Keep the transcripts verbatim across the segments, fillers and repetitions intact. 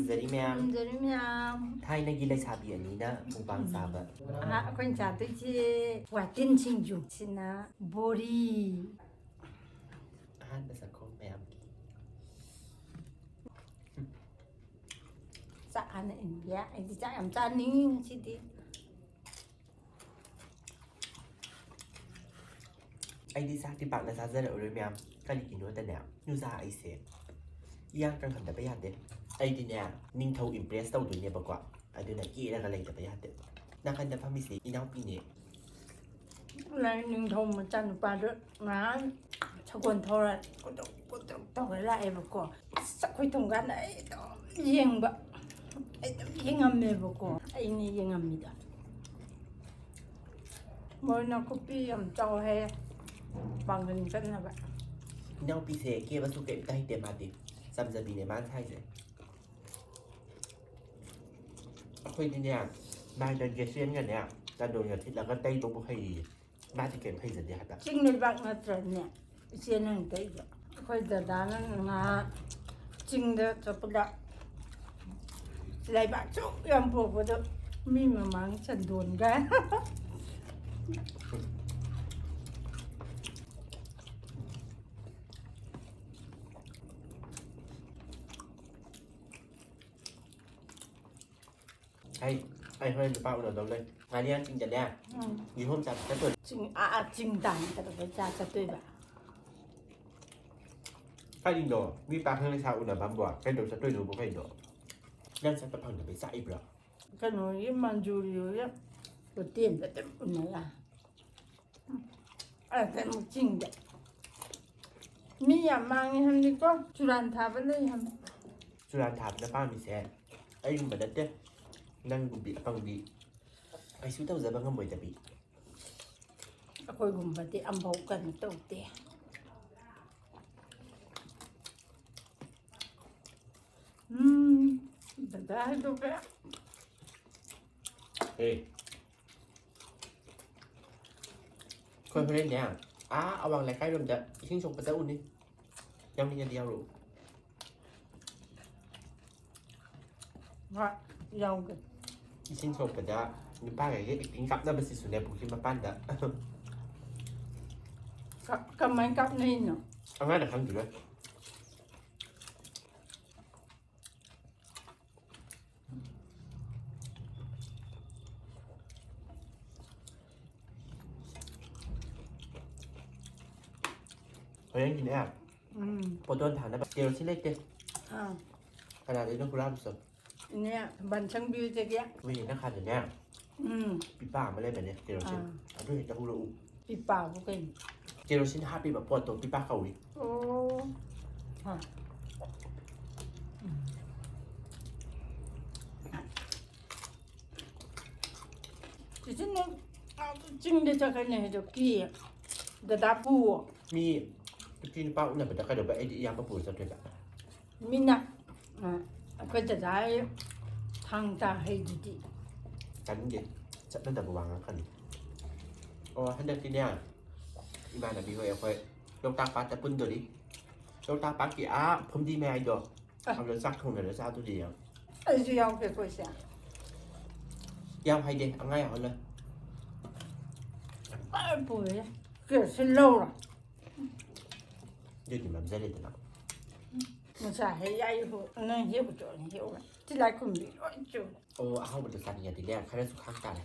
ꯖꯔꯤ ꯃꯌꯥꯝ꯫ ꯎꯝ, ꯖꯔꯤ ꯃꯌꯥꯝ꯫ ꯊꯥꯏꯅꯒꯤ ꯂꯩꯁꯥꯕꯤ ꯑꯅꯤꯅ ꯃꯨꯛꯕꯥꯡ ꯆꯥꯕ꯫ ꯑꯍꯥ, ꯑꯩꯈꯣꯏꯅ ꯆꯥꯗꯣꯏꯁꯦ ꯋꯥꯇꯤꯟ ꯁꯤꯡꯖꯨ꯫ ꯁꯤꯅ ꯕꯣꯔꯤ꯫ ꯑꯍꯥꯟꯕ ꯆꯥꯛꯈꯨꯝ ꯃꯌꯥꯝꯒꯤ꯫ ꯆꯥꯛ ꯍꯥꯟꯅ ꯏꯟꯒꯦ꯫ ꯑꯩꯗꯤ ꯆꯥꯛ ꯌꯥꯝ ꯆꯥꯅꯤꯡꯉꯤ ꯉꯁꯤꯗꯤ꯫ ꯑꯩꯗꯤ ꯆꯥꯛꯇꯤ ꯄꯥꯛꯅ ꯆꯥꯖꯔꯛꯑꯔꯣꯏ ꯃꯌꯥꯝ꯫ ꯀꯔꯤꯒꯤꯅꯣꯗꯅꯦ, ꯅꯨꯡꯖꯥ ꯑꯩꯁꯦ ꯏꯌꯥꯡ ꯀꯪꯍꯟꯗꯕ ꯌꯥꯗꯦ꯫ ꯑꯩꯗꯤꯅꯦ, ꯅꯤꯡꯊꯧ impress ꯇꯧꯗꯣꯏꯅꯦꯕꯀꯣ, ꯑꯗꯨꯅ ꯀꯦꯔꯒ ꯂꯩꯇꯕ ꯌꯥꯗꯦ꯫ ꯅꯥꯀꯟꯗ ꯐꯝꯃꯤꯁꯦ ꯏꯅꯥꯎꯄꯤꯅꯦ꯫ ꯂꯥꯏ ꯅꯤꯡꯊꯧ ꯃꯆꯥꯅꯨꯄꯥꯗꯣ ꯉꯔꯥꯡ ꯁꯒꯣꯜ ꯊꯧꯔ ꯀꯣꯏꯇꯧ ꯀꯣꯏꯇꯧ ꯇꯧꯔ ꯂꯥꯛꯑꯦꯕꯀꯣ꯫ ꯑꯁ, ꯑꯩꯈꯣꯏ ꯊꯣꯡꯒꯥꯟꯗ ꯑꯩ ꯑꯗꯨꯝ ꯌꯦꯡꯕ, ꯑꯩ ꯑꯗꯨꯝ ꯌꯦꯡꯉꯝꯃꯦꯕꯀꯣ꯫ ꯑꯩꯅ ꯌꯦꯡꯉꯝꯃꯤꯗꯣ꯫ ꯃꯣꯏ ꯅꯥꯀꯨꯞꯄꯤ ꯌꯥꯝ ꯆꯥꯎ ꯍꯥꯏꯌꯦ, ꯄꯥꯡꯒꯟ ꯀꯟꯅꯕ꯫ ꯏꯅꯥꯎꯄꯤꯁꯦ ꯀꯦꯕꯁꯨ ꯀꯩꯝꯇ ꯍꯩꯇꯦ ꯃꯥꯗꯤ, ꯆꯝꯖꯕꯤꯅꯦ ꯃꯥꯅ ꯁꯥꯏꯁꯦ꯫ ꯑꯩꯈꯣꯏꯗꯤꯅꯦ, ꯃꯥꯏꯗ ꯒꯦꯁꯦꯟꯒꯅꯦ ꯆꯟꯗꯣꯟꯒ ꯊꯤꯠꯂꯒ ꯇꯩꯕꯕꯨ ꯍꯩꯌꯦ꯫ ꯃꯥꯗꯤ ꯀꯩꯝ ꯍꯩꯖꯗꯦ ꯍꯥꯏꯕ꯫ ꯆꯤꯡ ꯂꯩꯕꯥꯛ ꯅꯠꯇ꯭ꯔꯅꯦ? ꯏꯆꯦ ꯅꯪ ꯇꯩꯗꯣ꯫ ꯑꯩꯈꯣꯏ ꯗꯗꯥꯅ ꯉꯥ ꯆꯤꯡꯗ ꯆꯠꯄꯗ ꯂꯩꯕꯥꯛ ꯁꯨꯛ ꯌꯥꯝ ꯄꯣꯛꯄꯗꯣ ꯃꯤ ꯃꯃꯥꯡ ꯆꯟꯗꯣꯟꯒ꯫ ꯍꯩ, ꯑꯩ ꯍꯣꯔꯦꯟ ꯅꯨꯄꯥ ꯎꯅꯗꯧ ꯂꯩ꯫ ꯉꯥꯔꯤꯌꯥꯟ ꯆꯤꯡꯗꯅꯦ, ꯎꯝ꯫ ꯀꯤꯍꯣꯝ ꯆꯥꯕ ꯆꯠꯇꯣꯏ꯫ ꯆꯤꯡ, ꯑꯥ, ꯑꯥ, ꯆꯤꯡ ꯇꯥꯟꯅ ꯀꯩꯗꯧꯕꯩ ꯆꯥ ꯆꯠꯇꯣꯏꯕ? ꯀꯔꯤꯅꯣ? ꯃꯤ ꯄꯥꯈꯪ ꯂꯩꯁꯥ ꯎꯅꯐꯝꯕꯣ? ꯀꯩꯗꯧ ꯆꯠꯇꯣꯏꯅꯣꯕꯨ ꯀꯩꯅꯣ? ꯅꯪ ꯆꯠꯄ ꯐꯪꯗꯕꯩ ꯆꯥꯛꯏꯕ꯭ꯔꯣ? ꯀꯩꯅꯣꯒꯤ ꯃꯟꯖꯨꯔꯤ ꯍꯣꯏꯒꯤ ꯍꯣꯇꯦꯜꯗ ꯑꯗꯨꯝ ꯎꯅ ꯌꯥ꯫ ꯑ, ꯀꯩꯅꯣ, ꯆꯤꯡꯗ꯫ ꯃꯤ ꯌꯥꯝ ꯃꯥꯡꯉꯦ ꯍꯥꯏꯕꯅꯤꯀꯣ, ꯆꯨꯔꯥꯟ ꯊꯥꯕ ꯂꯩ ꯍꯥꯏꯕꯅꯤ꯫ ꯆꯨꯔꯥꯟ ꯊꯥꯕꯅ ꯄꯥꯝꯃꯤꯁꯦ ꯑꯩꯒꯨꯝꯕ ꯅꯠꯇꯦ, ꯅꯪꯒꯨꯝꯕꯤ ꯑꯄꯪꯕꯤ, ꯀꯩꯁꯨ ꯇꯧꯖꯕ ꯉꯝꯃꯣꯏꯗꯕꯤ꯫ ꯑꯩꯈꯣꯏꯒꯨꯝꯕꯗꯤ ꯑꯝꯐꯥꯎ ꯀꯩꯅꯣ ꯇꯧꯗꯦ꯫ ꯎꯝ, ꯗꯗꯥ ꯍꯥꯏꯗꯣꯛꯀꯦ꯫ ꯑꯦ꯫ ꯑꯩꯈꯣꯏ ꯍꯣꯔꯦꯟꯅꯦ, ꯑꯥ ꯑꯋꯥꯡ ꯂꯩꯀꯥꯏꯔꯣꯝꯗ ꯏꯁꯤꯡ ꯁꯣꯛꯄ ꯆꯠꯂꯨꯅꯤ꯫ ꯌꯥꯎꯅꯤꯡꯉꯗꯤ ꯌꯥꯎꯔꯛꯎ꯫ ꯍꯣꯏ, ꯌꯥꯎꯒꯦ꯫ ꯏꯁꯤꯡ ꯁꯣꯛꯄꯗ ꯅꯨꯄꯥꯈꯩꯒ ꯑꯦꯛꯇꯤꯡ ꯀꯥꯞꯅꯕꯁꯤꯁꯨꯅꯦ, ꯄꯨꯈ꯭ꯔꯤ ꯃꯄꯥꯟꯗ꯫ ꯀ- ꯀꯃꯥꯏꯅ ꯀꯥꯞꯅꯩꯅꯣ? ꯑꯉꯥꯡꯅ ꯈꯪꯗ꯭ꯔꯤꯕ꯫ ꯍꯣꯔꯦꯟꯒꯤꯅꯦ, ꯎꯝ ꯄꯣꯠꯇꯣꯟ ꯊꯥꯅꯕ ꯀꯦꯔꯣꯁꯤꯟ ꯂꯩꯇꯦ꯫ ꯑꯥ ꯀꯅꯥꯗꯩꯅꯣ ꯍꯨꯔꯥꯟꯕꯁꯨ? ꯏꯅꯦ ꯕꯟꯁꯪꯕꯤꯗꯒꯤ꯫ ꯃꯣꯏ ꯏꯅꯥꯈꯥꯗꯅꯦ, ꯎꯝ ꯄꯤꯄꯥ ꯑꯃ ꯂꯩꯕꯅꯦ, ꯀꯦꯔꯣꯁꯤꯟ꯫ ꯑꯥ꯫ ꯑꯗꯨ ꯍꯦꯛꯇ ꯍꯨꯔꯛꯎ꯫ ꯄꯤꯄꯥꯕꯨ ꯀꯩꯅꯣ? ꯀꯦꯔꯣꯁꯤꯟ ꯍꯥꯞꯄꯤꯕ ꯄꯣꯠꯇꯣ ꯄꯤꯄꯥ ꯀꯧꯏ꯫ ꯑꯣ꯫ ꯍꯣꯏ꯫ ꯎꯝ꯫ ꯆꯤꯆꯤꯟꯅ ꯆꯤꯡꯗ ꯆꯠꯈ꯭ꯔꯅꯤ ꯍꯥꯏꯗꯣ ꯀꯤ꯫ ꯗꯗꯥ ꯄꯨ꯫ ꯃꯤ ꯅꯨꯄꯤ ꯅꯨꯄꯥ ꯎꯅꯕꯗ ꯀꯩꯗꯧꯕ ꯑꯩꯗꯤ ꯏꯌꯥꯝꯕ ꯄꯨꯔ ꯆꯠꯇꯣꯏꯕ? ꯃꯤꯅ, ꯑ, ꯑꯩꯈꯣꯏ ꯗꯗꯥ ꯊꯥꯡ ꯇꯥ ꯍꯩꯗꯨꯗꯤ꯫ ꯇꯥꯅꯤꯡꯗꯦ꯫ ꯆꯠꯅꯗꯕ ꯋꯥ ꯉꯥꯡꯀꯅꯨ꯫ ꯑꯣ, ꯍꯟꯗꯛꯇꯤꯅꯦ, ꯏꯃꯥꯟꯅꯕꯤ ꯍꯣꯏ ꯑꯩꯈꯣꯏ ꯂꯣꯛꯇꯥꯛ ꯄꯥꯠꯇ ꯄꯨꯟꯗꯣꯔꯤ꯫ ꯂꯣꯛꯇꯥꯛ ꯄꯥꯠꯀꯤ ꯑꯥ ꯐꯨꯝꯗꯤ ꯃꯌꯥꯏꯗꯣ, ꯑ꯫ ꯑꯗꯨꯗ ꯆꯥꯛ ꯊꯣꯡꯅꯔ ꯆꯥꯗꯣꯔꯤ꯫ ꯑꯩꯁꯨ ꯌꯥꯎꯒꯦ ꯑꯩꯈꯣꯏꯁꯦ꯫ ꯌꯥꯎ ꯍꯥꯏꯗꯦ, ꯑꯉꯥꯡ ꯌꯥꯎꯍꯜꯂꯣꯏ꯫ ꯑ, ꯄꯨꯔꯦ꯫ ꯀꯦꯔꯣꯁꯤꯟ ꯂꯧꯔꯣ꯫ ꯑꯗꯨꯗꯤ ꯃꯝꯖꯔꯦꯗꯅ꯫ ꯃꯆꯥ ꯍꯦꯛ ꯌꯥꯏ ꯍꯣ-, ꯅꯪ ꯍꯦꯛꯎꯆꯣ, ꯍꯦꯛꯎꯔꯣ꯫ ꯇꯤꯜꯂꯥꯏꯈꯨꯝꯕꯤ ꯂꯣꯏ ꯆꯨ꯫ ꯑꯣ, ꯑꯍꯥꯎꯕꯗꯣ ꯆꯥꯅꯤꯡꯉꯗꯤꯅꯦ, ꯈꯔꯁꯨ ꯈꯥꯡ ꯇꯥꯔꯦ꯫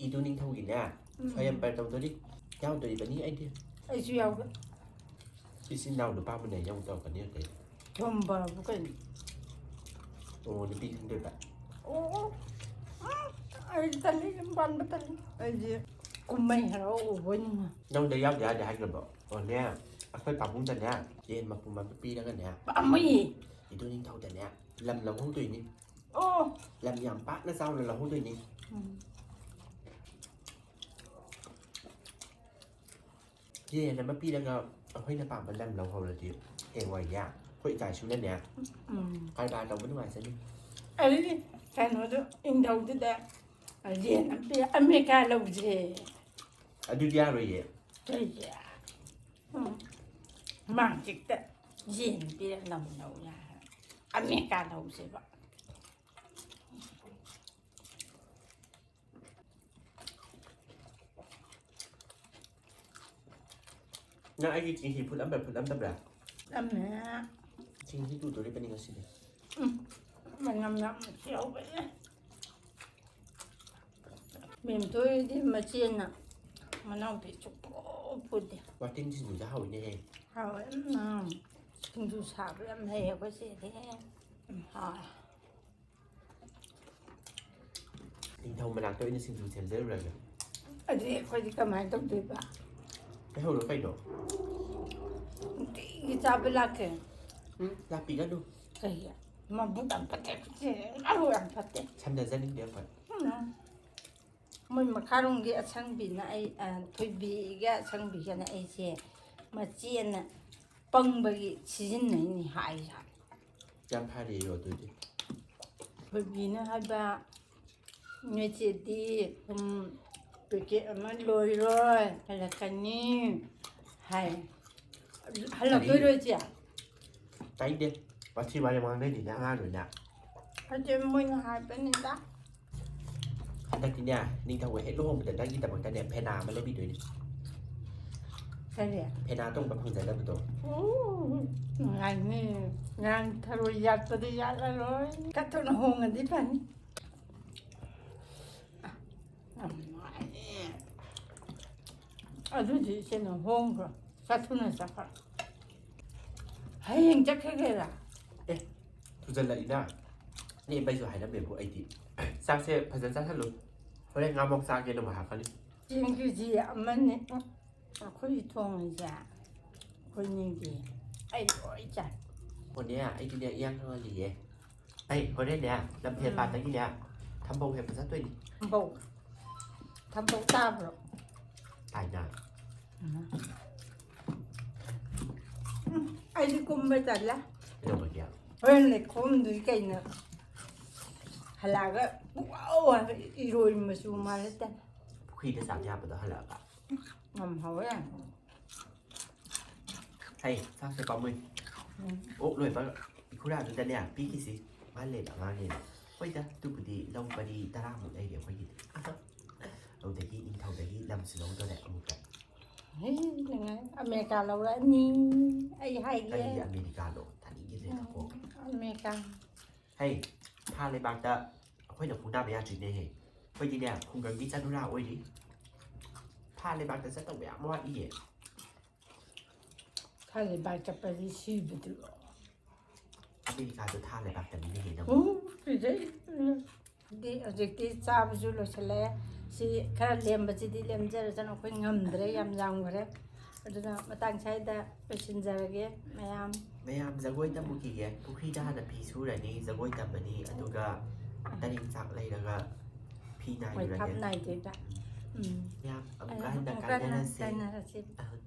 ꯏꯗꯨ ꯅꯤꯡꯊꯧꯒꯤꯅꯦ, ꯎꯝ꯫ ꯁꯣꯌꯝꯕꯔ ꯇꯧꯗꯣꯔꯤ꯫ ꯌꯥꯎꯗꯣꯔꯤꯕꯅꯤ ꯑꯩꯗꯤ꯫ ꯑꯩꯁꯨ ꯌꯥꯎꯒꯦ꯫ ꯏꯆꯤꯟ ꯏꯅꯥꯎ ꯅꯨꯄꯥ ꯑꯃꯅꯦ ꯌꯥꯎ ꯇꯧꯔꯛꯀꯅꯤ ꯑꯇꯩ꯫ ꯁꯣꯌꯝꯕꯔꯕꯨ ꯀꯩꯅꯣ? ꯑꯣ, ꯅꯨꯄꯤ ꯈꯟꯗꯣꯏꯕ꯫ ꯑꯣ, ꯑꯣ꯫ ꯎꯝ, ꯑꯩ ꯇꯜꯂꯤ, ꯌꯨꯝ ꯄꯥꯟꯕ ꯇꯜꯂꯤ꯫ ꯑꯩꯗꯤ ꯀꯨꯝꯍꯩ ꯍꯔꯥꯎ ꯎꯕ ꯑꯣꯏꯅꯤꯡꯉꯦ꯫ ꯅꯪꯗ ꯌꯥꯎꯗ ꯌꯥꯗꯦ ꯍꯥꯏꯈ꯭ꯔꯕꯣ? ꯑꯣꯅꯦ, ꯑꯩꯈꯣꯏ ꯄꯥꯕꯨꯡꯗꯅꯦ, ꯌꯦꯟ ꯃꯄꯨꯝ ꯑꯃ ꯄꯤꯔꯒꯅꯦ, ꯄꯥꯝꯃꯨꯏ꯫ ꯏꯗꯨ ꯅꯤꯡꯊꯧꯗꯅꯦ, ꯂꯝ ꯂꯧꯍꯧꯗꯣꯏꯅꯤ꯫ ꯑꯣ꯫ ꯂꯝ ꯌꯥꯝ ꯄꯥꯛꯅ ꯆꯥꯎꯅ ꯂꯧꯍꯧꯗꯣꯏꯅꯤ꯫ ꯎꯝ꯫ ꯌꯦꯟ ꯑꯃ ꯄꯤꯔꯒ ꯑꯩꯈꯣꯏꯅ ꯄꯥꯝꯕ ꯂꯝ ꯂꯧꯍꯧꯔꯗꯤ, ꯍꯌꯦꯡꯋꯥꯏꯅꯦ, ꯑꯩꯈꯣꯏ ꯏꯆꯥ ꯏꯁꯨꯅꯅꯦ, ꯎꯝ꯫ ꯀꯔꯕꯥꯔ ꯇꯧꯕ ꯅꯨꯡꯉꯥꯏꯖꯅꯤ꯫ ꯑꯗꯨꯗꯤ ꯀꯩꯅꯣꯗꯣ, ꯏꯪꯊꯧꯗꯨꯗ ꯌꯦꯟ ꯑꯃ ꯄꯤ-, ꯑꯃꯦꯔꯤꯀꯥ ꯂꯧꯁꯦ꯫ ꯑꯗꯨꯗꯤ ꯌꯥꯔꯣꯏꯌꯦ꯫ ꯀꯩꯒꯤ? ꯎꯝ꯫ ꯃꯥ ꯍꯧꯖꯤꯛꯇ꯫ ꯌꯦꯟ ꯄꯤꯔꯛꯅꯕ ꯂꯧ ꯌꯥꯏ ꯍꯥꯏ꯫ ꯑꯃꯦꯔꯤꯀꯥ ꯂꯧꯁꯦꯕ꯫ ꯅꯪ ꯑꯩꯒꯤ ꯆꯤꯡꯍꯤ ꯐꯨꯠꯂꯝꯕ꯭ꯔꯥ ꯐꯨꯠꯂꯝꯗꯕ꯭ꯔꯥ? ꯐꯨꯠꯂꯝꯃꯦ꯫ ꯆꯤꯡꯍꯤ ꯇꯨꯗꯣꯔꯤꯕꯅꯤ ꯉꯁꯤꯗꯤ꯫ ꯎꯝ, ꯃꯅꯝ ꯌꯥꯝ ꯌꯥꯎꯕꯅꯦ꯫ ꯃꯦꯝꯇꯣꯏꯗꯤ ꯃꯆꯦꯅ ꯃꯅꯥꯎꯄꯤ ꯁꯨꯛꯐꯨ ꯐꯨꯗꯦ꯫ ꯋꯥꯇꯤꯟ ꯁꯤꯡꯖꯨꯁꯦ ꯍꯥꯎꯋꯤꯅꯦꯍꯦ꯫ ꯍꯥꯎꯋꯦ꯫ ꯎꯝ, ꯁꯤꯡꯖꯨ ꯁꯥꯕ ꯌꯥꯝ ꯍꯩ ꯑꯩꯈꯣꯏ ꯆꯦꯗꯤ꯫ ꯎꯝ, ꯍꯥꯎꯋꯦ꯫ ꯅꯤꯡꯊꯧ ꯃꯅꯥꯛꯇ ꯑꯣꯏꯅ ꯁꯤꯡꯖꯨ ꯁꯦꯝꯖꯔꯨꯔꯒꯦ꯫ ꯑꯗꯨꯗꯤ ꯑꯩꯈꯣꯏꯗꯤ ꯀꯃꯥꯏꯅ ꯇꯧꯗꯣꯏꯕ? ꯂꯩꯍꯧꯔꯣ ꯀꯩꯅꯣ? ꯅꯨꯡꯇꯤꯒꯤ ꯆꯥꯕ ꯂꯥꯛꯀꯦ꯫ ꯎꯝ, ꯂꯥꯛꯄꯤꯒꯅꯨ꯫ ꯀꯩꯒꯤ? ꯃꯕꯨꯛ ꯌꯥꯝ ꯐꯠꯇꯦ, ꯈꯨꯠꯁꯦ ꯃꯕꯨꯛ ꯌꯥꯝ ꯐꯠꯇꯦ꯫ ꯁꯝꯅꯖꯅꯤꯡꯗꯦ ꯑꯩꯈꯣꯏ꯫ ꯎꯝ꯫ ꯃꯣꯏ ꯃꯈꯥꯔꯣꯝꯒꯤ ꯑꯁꯪꯕꯤꯅ ꯑꯩ, ꯑ, ꯊꯣꯏꯕꯤꯒ ꯑꯁꯪꯕꯤꯒꯅ ꯑꯩꯁꯦ ꯃꯆꯦꯅ ꯄꯪꯕꯒꯤ ꯁꯤꯖꯤꯟꯅꯩꯅꯤ ꯍꯥꯏ ꯖꯥꯠꯅꯤ꯫ ꯌꯥꯝ ꯐꯔꯦꯌꯣ ꯑꯗꯨꯗꯤ꯫ ꯊꯣꯏꯕꯤꯅ ꯍꯥꯏꯕ, "ꯅꯣꯏ ꯆꯦꯗꯤ ꯁꯨꯝ ꯄꯦꯀꯦꯠ ꯑꯃ ꯂꯣꯏꯔꯣꯏ, ꯍꯜꯂꯛꯀꯅꯤ" ꯍꯥꯏ꯫ ꯍꯜꯂꯛꯇꯣꯏꯔꯣ ꯏꯆꯦ? ꯇꯥꯏꯗꯦ꯫ ꯋꯥꯊꯤ ꯋꯥꯔꯦꯝ ꯉꯥꯡꯅꯩꯅꯤꯅꯦ ꯑꯉꯥꯡ ꯂꯣꯏꯅ꯫ ꯅꯠꯇꯦ, ꯃꯣꯏꯅ ꯍꯥꯏꯕꯅꯤꯗ꯫ ꯍꯟꯗꯛꯇꯤꯅꯦ, ꯅꯤꯡꯊꯧꯒ ꯍꯦꯛ ꯂꯨꯍꯣꯡꯕꯗ ꯅꯪꯒꯤꯗꯃꯛꯇꯅꯦ ꯐꯦꯅꯥ ꯑꯃ ꯂꯩꯕꯤꯗꯣꯏꯅꯤ꯫ ꯀꯔꯤ? ꯐꯦꯅꯥ ꯇꯣꯡꯕ ꯐꯪꯖꯗꯕꯗꯣ꯫ ꯎꯝ, ꯅꯨꯡꯉꯥꯏꯅꯤ꯫ ꯉꯔꯥꯡ ꯊꯔꯣꯏ ꯌꯥꯠꯄꯗꯤ ꯌꯥꯠꯂꯔꯣꯏ꯫ ꯈꯔ ꯊꯨꯅ ꯍꯣꯡꯉꯗꯤ ꯐꯅꯤ꯫ ꯌꯥꯝ ꯅꯨꯡꯉꯥꯏꯅꯤ꯫ ꯑꯗꯨꯗꯤ ꯏꯆꯦꯅ ꯍꯣꯡꯈ꯭ꯔꯣ꯫ ꯆꯠꯊꯨꯅ ꯆꯠꯈ꯭ꯔꯣ꯫ ꯍꯌꯦꯡ ꯆꯠꯈ꯭ꯔꯒꯦꯔꯥ? ꯑꯦ, ꯊꯨꯖꯜꯂꯛꯏꯅ꯫ ꯅꯦꯝꯕꯩꯁꯨ ꯍꯥꯏꯔꯝꯃꯦꯕꯨ ꯑꯩꯗꯤ꯫ ꯆꯥꯛꯁꯦ ꯐꯖꯅ ꯆꯥꯁꯜꯂꯨ꯫ ꯍꯣꯔꯦꯟ ꯉꯥꯃꯣꯛ ꯆꯥꯒꯦ ꯑꯗꯨꯝ ꯍꯥꯏꯔꯛꯀꯅꯤ꯫ ꯆꯦꯡ ꯀꯦ ꯖꯤ ꯑꯃꯅꯤ꯫ ꯑꯩꯈꯣꯏꯒꯤ ꯊꯣꯡꯉꯤꯁꯦ ꯑꯩꯈꯣꯏꯅꯤꯒꯤ꯫ ꯑꯩ ꯂꯣꯏ ꯆꯥꯏ꯫ ꯑꯣꯅꯦ, ꯑꯩꯗꯤꯅꯦ ꯏꯌꯥꯡ ꯀꯪꯍꯜꯂꯤꯌꯦ꯫ ꯑꯩ ꯍꯣꯔꯦꯟꯅꯦ ꯂꯝꯐꯦꯜ ꯎꯝ꯫ ꯄꯥꯠꯇꯒꯤꯅꯦ ꯊꯝꯕꯧ ꯍꯦꯛꯄ ꯆꯠꯇꯣꯏꯅꯤ꯫ ꯊꯝꯕꯧ꯫ ꯊꯝꯕꯧ ꯇꯥꯕ꯭ꯔꯣ? ꯇꯥꯏꯅ꯫ ꯎꯝ꯫ ꯎꯝ, ꯑꯩꯗꯤ ꯀꯨꯝꯕ ꯇꯜꯂꯦ꯫ ꯀꯩꯗꯧꯕꯒꯤ? ꯍꯣꯔꯦꯟ ꯂꯩꯈꯣꯝꯗꯨꯗꯤ ꯀꯩꯅꯣ? ꯍꯜꯂꯛꯑꯒ ꯄꯨꯡꯋꯥꯎ ꯋꯥꯎꯔꯒ ꯏꯔꯣꯏ ꯃꯆꯨ ꯃꯥꯜꯂꯦ ꯇꯜꯂꯦ꯫ ꯄꯨꯈ꯭ꯔꯤꯗ ꯆꯥꯛ ꯆꯥꯕꯗꯣ ꯍꯜꯂꯛꯑꯒ꯫ ꯌꯥꯝ ꯍꯥꯎꯋꯦ꯫ ꯍꯩ, ꯆꯥꯛꯁꯦ ꯄꯥꯝꯃꯨꯏ꯫ ꯑꯣꯛ ꯂꯣꯏꯕ ꯏꯈꯨꯔꯥꯗꯨꯗꯅꯦ ꯄꯤꯈꯤꯁꯤ꯫ ꯃꯥ ꯂꯩꯕ ꯑꯉꯥꯡꯅꯦꯅ꯫ ꯍꯣꯏꯗ, ꯑꯗꯨꯕꯨꯗꯤ ꯂꯧ ꯄꯔꯤ ꯇꯔꯥꯃꯨꯛ ꯂꯩꯔꯦ ꯑꯩꯈꯣꯏꯒꯤꯗꯤ꯫ ꯑꯗꯨꯗꯒꯤ ꯅꯤꯡꯊꯧꯗꯒꯤ ꯂꯝꯁꯨ ꯂꯧꯗꯣꯔꯦ ꯑꯃꯨꯛꯇ꯫ ꯍꯦ, ꯅꯨꯡꯉꯥꯏ꯫ ꯑꯃꯦꯔꯤꯀꯥ ꯂꯧꯔꯛꯑꯅꯤ꯫ ꯑꯩ ꯍꯥꯏꯒꯦ꯫ ꯀꯔꯤꯒꯤ ꯑꯃꯦꯔꯤꯀꯥꯅꯣ? ꯇꯥꯅꯤꯡꯗꯦ ꯅꯀꯣꯛ꯫ ꯑꯃꯦꯔꯤꯀꯥ꯫ ꯍꯩ, ꯊꯥ ꯂꯩꯕꯥꯛꯇ ꯑꯩꯈꯣꯏꯅ ꯈꯣꯡꯗꯥꯕ ꯌꯥꯗ꯭ꯔꯤꯅꯦꯍꯦ꯫ ꯑꯩꯈꯣꯏꯗꯤꯅꯦ ꯈꯨꯡꯒꯪꯒꯤ ꯆꯅꯨꯔꯥ ꯑꯣꯏꯔꯤ꯫ ꯊꯥ ꯂꯩꯕꯥꯛꯇ ꯆꯠꯇꯧꯕ ꯌꯥꯝ ꯋꯥꯠꯂꯤꯌꯦ꯫ ꯊꯥ ꯂꯩꯕꯥꯛ ꯆꯠꯄꯗꯤ ꯁꯤꯕꯗꯨꯔꯣ? ꯑꯃꯦꯔꯤꯀꯥꯗꯣ ꯊꯥ ꯂꯩꯕꯥꯛꯇꯅꯤꯅꯦꯍꯦ ꯅꯪ꯫ ꯎ, ꯀꯤꯖꯩ꯫ ꯗꯤ ꯍꯧꯖꯤꯛꯇꯤ ꯆꯥꯕꯁꯨ ꯂꯣꯏꯁꯤꯜꯂꯛꯑꯦ꯫ ꯁꯤ ꯈꯔ ꯂꯦꯝꯕꯁꯤꯗꯤ ꯂꯦꯝꯖꯔꯁꯅꯨ, ꯑꯩꯈꯣꯏ ꯉꯝꯗ꯭ꯔꯦ, ꯌꯥꯝ ꯌꯥꯝꯈ꯭ꯔꯦ꯫ ꯑꯗꯨꯅ ꯃꯇꯥꯡ ꯁ꯭ꯋꯥꯏꯗ ꯂꯣꯏꯁꯤꯟꯖꯔꯒꯦ ꯃꯌꯥꯝ꯫ ꯃꯌꯥꯝ ꯖꯒꯣꯏ ꯇꯝꯃꯨꯈꯤꯒꯦ꯫ ꯄꯨꯈ꯭ꯔꯤꯗ ꯍꯥꯟꯅ ꯐꯤ ꯁꯨꯔꯅꯤ, ꯖꯒꯣꯏ ꯇꯝꯃꯅꯤ, ꯑꯗꯨꯒ ꯇꯔꯦꯡ ꯆꯥꯛ ꯂꯩꯔꯒ ꯐꯤ ꯃꯣꯏ ꯊꯥꯞ ꯅꯥꯏꯔꯨꯔꯒꯦ꯫ ꯅꯥꯏꯗꯦꯗ꯫ ꯎꯝ꯫ ꯃꯌꯥꯝ ꯑꯃꯨꯛꯀ ꯑꯃꯨꯛ ꯍꯟꯅ ꯍꯟꯅ ꯀꯥꯏꯅꯔꯁꯤ꯫ ꯀꯥꯏꯅꯔꯁꯤ꯫ ꯑꯍꯨꯝ